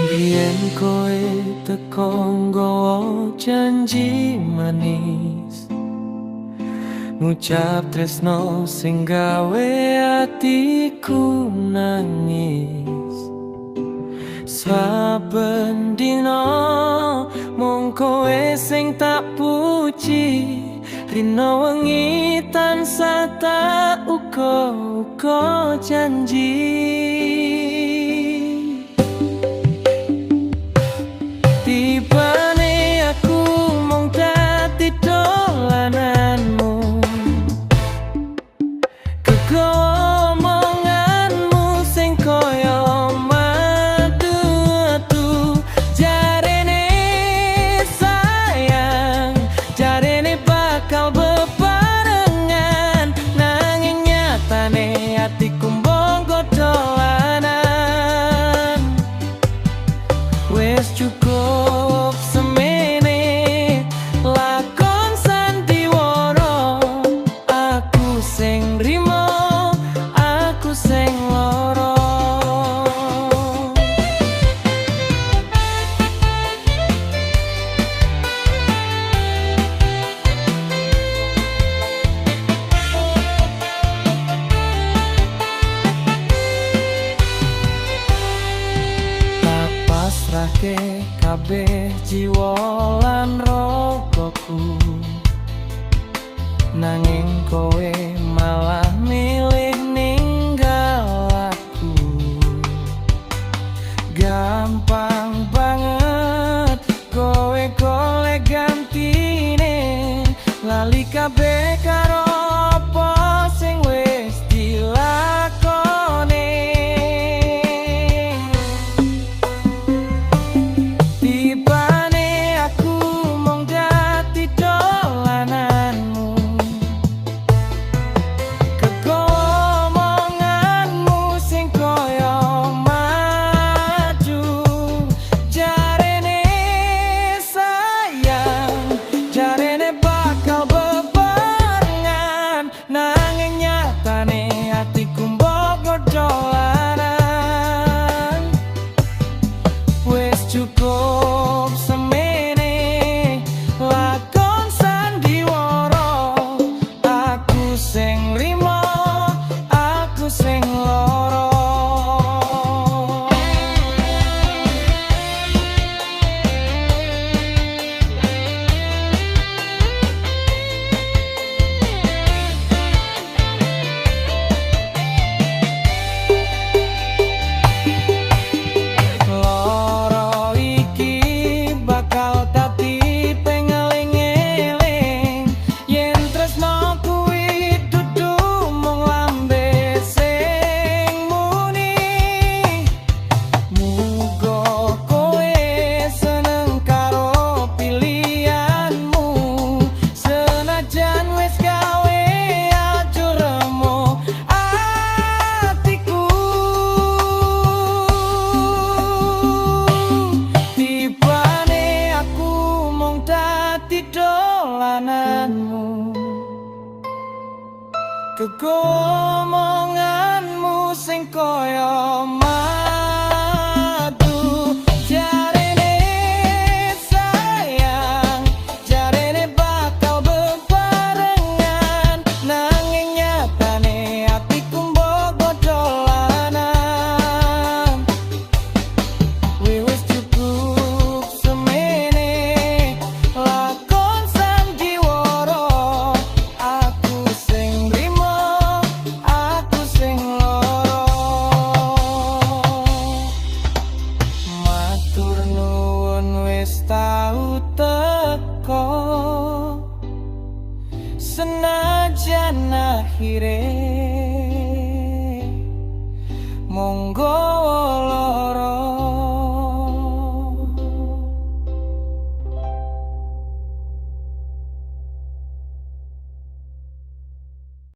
Biyen kowe teko nggawa janji manis, ngucap tresno sing gawe atiku nangis. Saben dina mung kowe sing tak puji, rino wengi tansah tak uga-uga janji. Tibane aku mung dadi dolananmu, kegawa omonganmu sing kaya madu. Jarene sayang, jarene bakal bebarengan, nanging nyatane atiku mbok dolanan. Wes cukup semene lakon sandiwara, aku sing nrimo, aku sing lara. Tak pasrahke kabeh jiwa lan ragaku, nanging kowe malah milih ninggal aku. Gampang banget kowe golek gantine, lali kabeh karo apa sing wis dilakone. Tibane aku mung dadi dolananmu, kegawa omonganmu sing kaya madu. Jarene sayang, jarene bakal bebarengan, nanging nyatane atiku mbok dolanan. Wes cukup semene lakon sandiwara, aku sing nrimo, aku sing lara. Loro iki bakal dadi pengeling-eling, yen tresno kuwi dudu mung lambe sing muni. Muga kowe seneng karo pilihanmu, senajan wis gawe ajur remuk atiku. Tibane aku mung dadi dolananmu, kegawa omonganmu sing kaya